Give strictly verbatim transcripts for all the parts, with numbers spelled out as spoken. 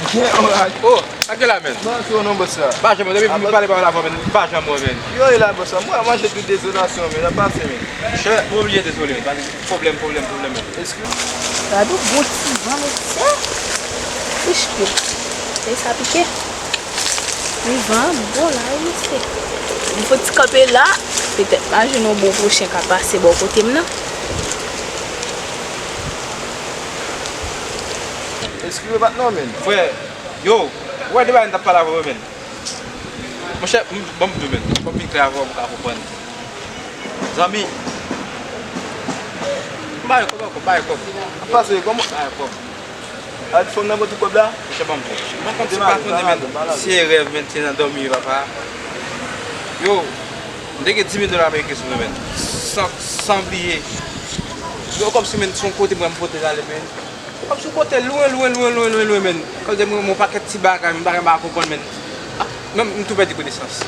Oh, sa k gen la, men? Mwen sou non, bòs la. Pa janm, depi m pale pa la, men pa janm wè, men. Yo, e la, bòs la. Mwen manje tout dezolasyon, men. Nan pase, men. Chè, mwen oblije dezole, men. Pase pwoblèm, pwoblèm, pwoblèm, men. Gade yon bon ti van, mesye. Ish, pye. Fè sa pike. Li van bon la, wi, mesye. M fouti kanpe la. Petèt m a jwenn yon bon pwochen k ap pase bò kote m nan. Eskize, patnè, men. Frè, yo, ou wè de bagay m t ap pale avè w yo, men. Monchè, m, ban m di w, men. Fò m vin klè avè w pou w ka konprann. Zanmi, m ba yo kòb ankò, m ba yo kòb. Ap pase, kòman? M ba yo kòb. A, fanm nan pran tout kòb la? Monchè, ban m di w. Mwen konn se pa konnen, men. Se rèv, men, se nan dòmi, papa. Yo, m te gen dis mil dola ameriken sou mwen, men. San, san bliye. Yo, kòmsi, men, se yon kote mwen m pote l ale, men. Kòmsi w pote lwen, lwen, lwen, lwen, lwen, lwen, men. Kòmsi mwen, mwen, pakèt ti bagay, m bagay m pa konprann, men. Ah, men m tou pèdi konesans.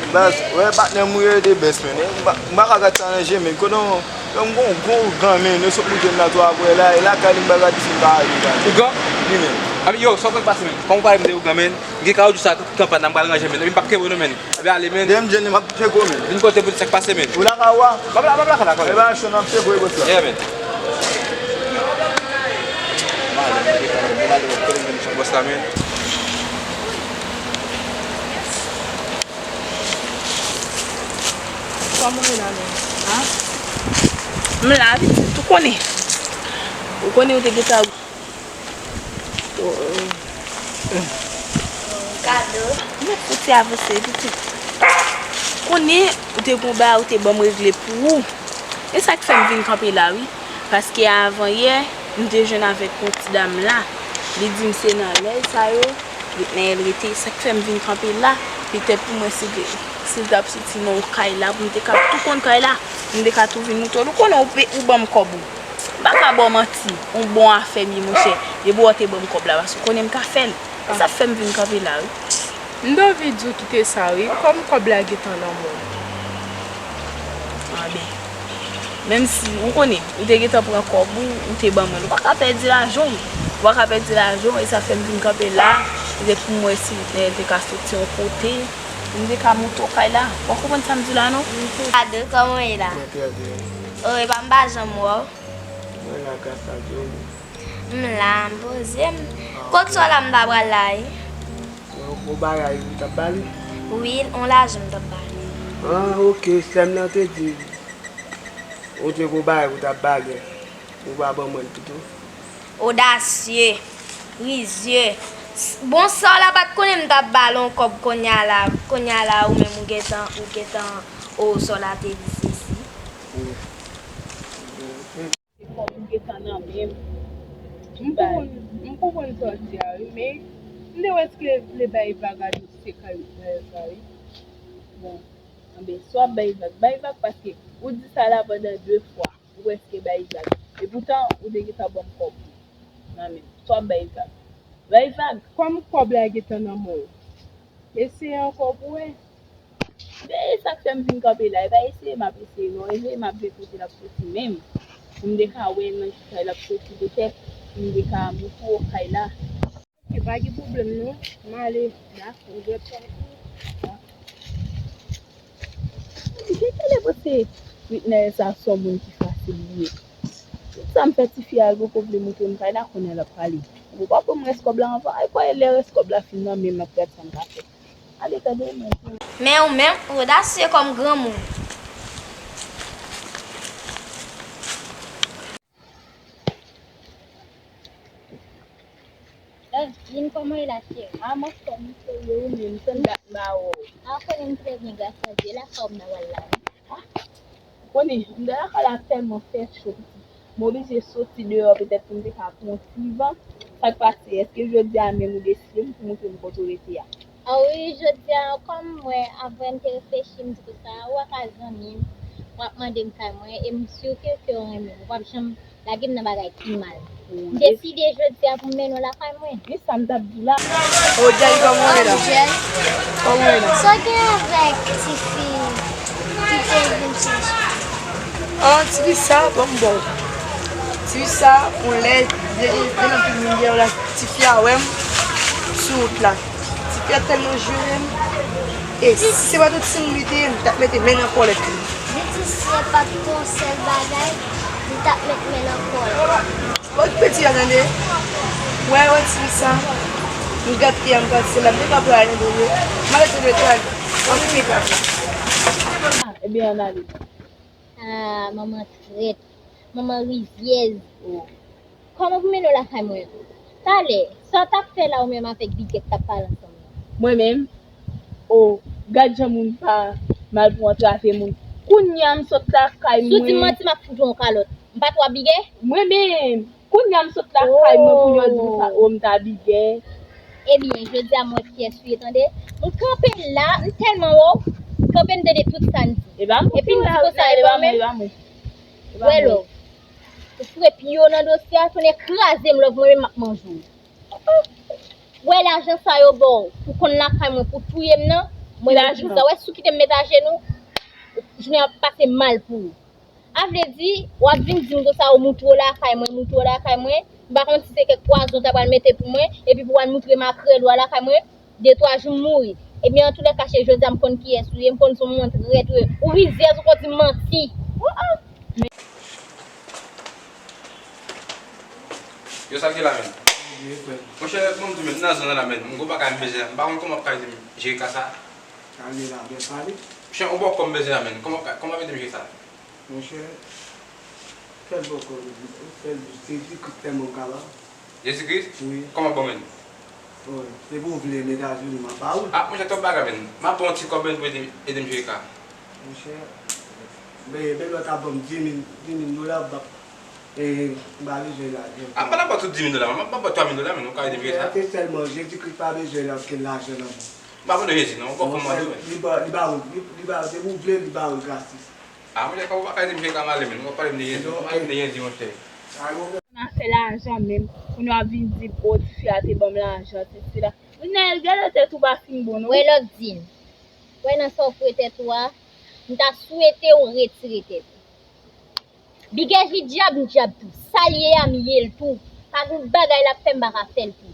Baz, wè, patnè m ou ye de best, men. M pa, m pa ka gad sa nan je, men. Kote w, m gon gwo ougan, men. Yo sot moute m la tou apre la. E lakay li m pa gad si m pa ale, baz. Ougan? Wi, men. Ami, yo, sa w konn pase, men. Kòm w pale m de ougan, men. M gen kawoutchou sa k an pann la, m pral ranje, men. Epi m p ap kenbe w non, men. Epi ale, men. Depi m jwenn li, m ap tcheke w, men. Vin kote pou di sa k pase, men. Ou lakay ou a? M ap la, m ap lakay la, kòlè. Epa, chon ap tcheke w, bòs la. Yeah, men. M ale, m ale, m ale, m ale, kote m jwenn chon bòs la, men. Kòman w ye la, men? An? M la, pitit, ou konnen. Ou konnen ou te gentan Kado. Mwen fouti avanse, pitit. Konnen ou te gon bagay ou te ban m regle pou ou. E sa k fè m vin kanpe la, wi. Paske avan yè, m te jwenn avèk yon ti dam la. Li di m se nan lè sa yo, Britney rete. Sa k fè m vin kanpe la. Petèt pou mwen, si, si l t ap soti nan yon kay la, pou m te ka tou konn kay la, pou m te ka tou vin montre l. Ou konnen ou pe, ou ban m kòb ou. M pa ka ba w manti, yon bon afè m ye, monchè. Depi w te ban m kòb la, paske w konnen m ka fè l. E sa fè m vin kanpe la, wi. M t anvi di w kite sa, wi, kòm kòb la gentan nan men w. Anben, menm si, ou konnen, ou te gentan pran kòb ou, ou te ban mwen l. Ou pa ka pèdi lajan w. Ou pa ka pèdi lajan w, e sa fè m vin kanpe la. Petèt pou m wè si, eh, te ka soti yon kote, pou m te ka monte w kay la. Ou pa konprann sa m di w la, non? Ado, kòman w ye la? Mwen trè byen. O, epa m pa janm wè w. Mwen la, gras a Dye, wi. M la, m poze m. Ah, ok. Kot sò la m ta pral la, wi. Yon gwo bagay ou t ap ba li? Wi, yon lajan m t ap ba li. Ah, ok, sè m nan te di ou te gwo bagay ou t ap ba li. Ou pa ban mwen l pito? Odasye, rizye. S-, bon, sè w la pa t konnen m t ap ba l yon kòb kounye a la, kounye a la ou menm ou gentan, ou gentan, o, sè w la te di sesi. Wi. Se kòm m gentan nan men m. M konprann, m konprann sa w di a, wi, men m te wè èske vle bay vag a dosye kay ou bay vag la, wi. Bon, anben, si w ap bay vag, bay vag, paske ou di sa la pandan de fwa, ou prèske bay vag. Epoutan, ou te gentan ban m kòb ou nan men m. Si w ap bay vag, bay vag. Kòm kòb la gentan nan men w, eseye ankò pou wè. E sa k fè m vin kanpe la, e pa eseye m ap eseye non, e veye m ap veye kote l ap soti menm. Pou m te ka wè nan ki kay l ap soti petèt, pou m te ka montre w kay la. Ok, pa gen pwoblèm non, m ale, dakò, m jwenn sa tou. Gen kilè panse Whitney sa se yon moun ki fasil li ye. Tout sa m fè tifi a, l poko vle montre m kay la, kounye a l ap pale. Ou pa ban m rès kòb la anvan, ay kwè lè rès kòb la fin nan men m, m ap gad sa m ka fè. Ale, gade w menm. Men ou menm, odasye kòm granmoun. Eh, Lin, kòman w ye la, cheri? Ah, m anfòm, wi, cheri, e ou menm, tann dat m pa wè w. Ah, ou konnen m trè byen, gras a Dye, lakay ou m ta pral la, wi. Ah, ou konnen, anndan lakay la tèlman fè cho, pitit. M oblije soti deyò petèt pou m te ka pran yon ti van. Sa k pase? Èske jodi a menm ou deside pou montre m kote w rete a? A wi, jodi a, kòm m wè, apre m te reflechi, m di konsa, ou wè ka zanmi m, w ap mande m kay mwen, e m si ke, ke w renmen m, ou p ap janm lage m nan bagay ki mal. M deside jodi a pou m mennen w lakay mwen. Men sa m t ap di w la. O, Jay, kòman w ye la? Kòman w ye la? Sa w gen avèk tifi ki te vin chèche? An, tifi sa, ban m ba w. Tifi sa, yon lè, gen, gen, gen anpil moun dèyè w la, tifi a wè m. Sou wout la. Ti fi a tèlman jere m. E si se pa tout si m li te ye, m t ap mete men nan kòlèt li. Li di si se pa t yon sèl bagay, li t ap met men nan kòlèt. Pa okipe ti a tande. Wè, wè ti sa. M gad ki a m gad se la. M te ka pral ale dèyè. M ale dèyè twal. Anpil papa. Ebyen, ann ale. Ah, manman trèt. Manman rizyèz. Oh. Kòman pou mennen w lakay mwen? Talè, sa w t ap fè la ou menm avèk Bigè k t ap pale ansanm nan? Mwen menm? Oh, gad jan moun pa mal pou antrave moun. Kounye a m sot lakay mwen. Si w di m manti, m ap fout ou yon kalòt. M pa twa Bigè? Mwen menm. Kounye a m sot lakay mwen, kounye a w di m sa, oh, m ta Bigè. Ebyen, jodi a m wè kiyès ou ye, tande. M kanpe la, m tèlman wè w, kanpe m tande tout sa n di. Epi m di konsa, e pa mwen. Wè love. Ou fre pye w nan dosye a, tonnè kraze m love, mwen menm m ap manje w. Wè lajan sa yo ba w, pou konn lakay mwen, pou touye m nan, mwen menm di konsa, wè si w kite m met ajenou, jounen an ap pase mal pou ou. A vle di, w ap vin di m konsa, ou moutre w lakay mwen, moutre w lakay mwen. M pa konn si se kèk pwazon w ta pral mete pou mwen, epi pou w al moutre makrèl ou a lakay mwen, de twa jou m mouri. Ebyen, antoulèka, cheri, jodi a m konn kiyès ou ye, m konn se yon moun trèt ou ye. Ou rizyèz, ou konn di m manti. Yo, sa k ye la menm? Monchè, bon, m di menm, nan zòn nan la menm, m gon bagay m bezwen, m pa konn kòman w ap ka ede m jere ka sa. Monchè, yon bòkò m bezwen la menm, kòman w ap ka, kòman w ap ede m jere sa? Monchè, fè l bòkò, fè l, Jezi Kris sèlman m kapab. Jezi Kris? Wi. Kòman bon menm? Wi, depi w vle, m Etazini, m ap ba ou. Ah, monchè, twòp bagay menm. M ap ba w yon ti kòb menm pou ede, ede m jere ka. Monchè, men, men lòt ap ban m di mil, di mil dola, m ap, e, m pa bezwen lajan. Ah, m pa nan ba w tout di mil dola, m ap ba w twa mil dola menm, ou ka ede m jere sa. Se sèlman Jezi Kris pa bezwen lajan nan men w. M pa bezwen Jezi non, ou pa konn mande menm. Li ba, li ba ou, li, li ba, depi w vle, li ba ou gratis. Ah, monchè, kòman w pa ka ede m jere ka m ale menm, ou pa pale m de Jezi, ou pa pale m de Jezi, monchè. Nan afè lajan menm, kounye a w ap vin di m, o, tifi a te ban m lajan, sesi la. Nèg, gade tèt ou pa fin bon, non. Wè lòt di m. Wè nan sa w foure tèt ou a, m ta swete w retire tèt ou. Bigè di dyab, m dyab tou. Sa l ye a, m ye l tou. Pa gen bagay l ap fè, m pa ka fè l tou.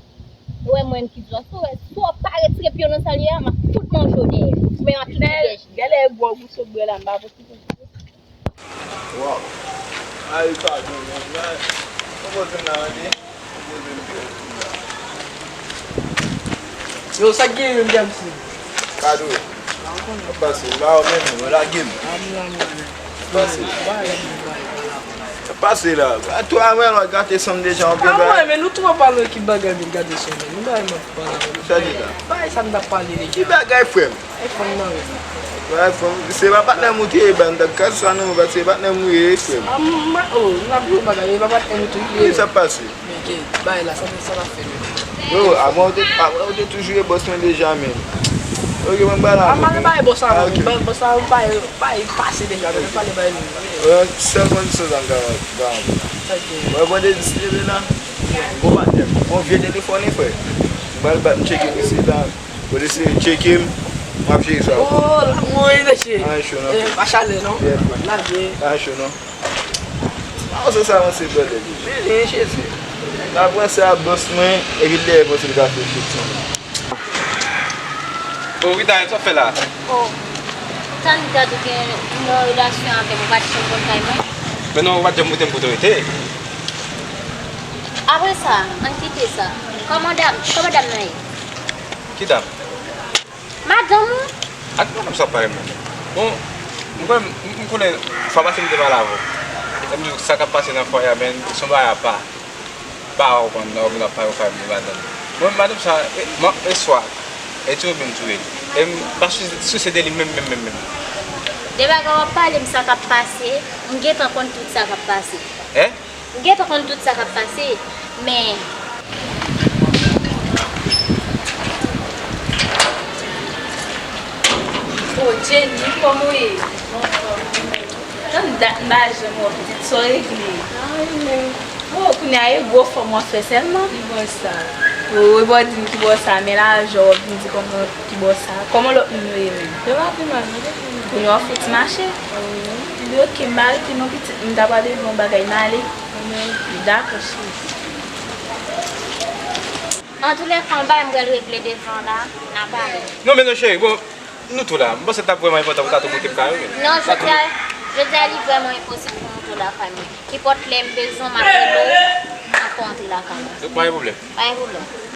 Ou wè mwen menm ki di w sa, si w wè, si w pa retire pye w nan sa l ye a, m ap fout manje w dèyè. Ou menm ak tout Bigè di. Gade gwòg ou sot bwè la, m pa posib. Waw. Ay, padon, non, la. Konpoze m nan, wi. Konpoze m byen, wi, la. Yo, sa k gen menm, Jamsi? Kado. Sa pase, m ba w menm, non, lage m. Pase. Sa pase la. A, tou a wè, lò, gate sanm deja, ou gen bagay. Ah, men nou twò pale ki bagay, men gade sanm, nou bagay, mwen pale. Sa di la. Bagay sa m t ap pale de. Ki bagay, frè m? Ay fanm nan wi. Bay fanm, se pa patnè m ou te ye, ban dat kaz sa non, se patnè m ou ye, frè m. Ah, m, m, oh, m ap di w bagay, e pa patnè m ou tou ye. Ki sa k pase? Men ke, bay la, sa, sa n ap fè menm? Yo, avan ou te, avan ou te toujou ye bòs mwen deja, men. Ok, mwen ba la. Ah, m pa gen bagay bòs sa, ah, ok. Bòs, bòs sa, bay, bay pase deja, men pale bay nou. Sèl kondisyon sa m ka, ka, ok. Mwen vande dis leve la. Bon patnè m, bon vye telefòn wi, frè. M pral bat, m tcheke mesye la. Kote se tcheke m, m ap jere sa. Oh, la mouri mesye. Anyen cho non. Eh, pa chalè non. Yeah, frè. Lage. Anyen cho non. Avanse sa, avanse, brother. Men, men, Jezi. L ap ranse a bòs mwen, epi l dèyè panse l ka fè chit sa. Oh, Rita, sa w fè la? Oh. Tann gad ou gen yon relasyon avè m, ou pa t janm konn kay mwen? Men non, ou pa t janm koute m kote w rete. Apre sa, ann kite sa. Kòman dam, kòman dam nan ye? Ki dam? Madanm ou? A ki madanm sa w ap pale menm? Bon, m kwè m, m konnen fwa pase m te pale avè w. Lè m di w sa k ap pase nan fwaye a, men se yon bagay apa. M pa konn lè w vin ap pale w ka vin madanm. Mwen, madanm sa, e, m, e swa, e touye oubyen m touye l. E m pa sou, souse de li menm, menm, menm, menm. De bagay w ap pale m sa k ap pase, m gentan konn tout sa k ap pase. Hein? M gentan konn tout sa k ap pase, men. O Jenny, kòman w ye? Tann dat m pa janm wè w, pitit, sa w regle? Anyen. O, kounye a e gwo fòm w ap fè sèlman? Ki bò sa? O, e pa w di m ki bò sa, men lajan w ap vin di kòman ki bò sa. Kòman lòt moun yo ye menm? Yo pa pi mal, non, yo pi mal. Kounye a w ap fouti mache? Wi. Ebyen, oke, m pa rete non, pitit, m ta pral regle yon bagay, m ale. Anyen. Dakò, cheri. Antoulèka, yon bagay m pral regle devan la, n a pale. Non, men non, cheri, bon, nou tou la. M panse l t ap vrèman enpòtan pou w ta tou kote m ka yo. Non, jodi a, jodi a li vrèman enposib pou nou tou lakay mwen. Nenpòt lè m bezwen w, m ap rele w, m ap fè w antre lakay mwen. Donk, pa gen pwoblèm. Pa gen pwoblèm.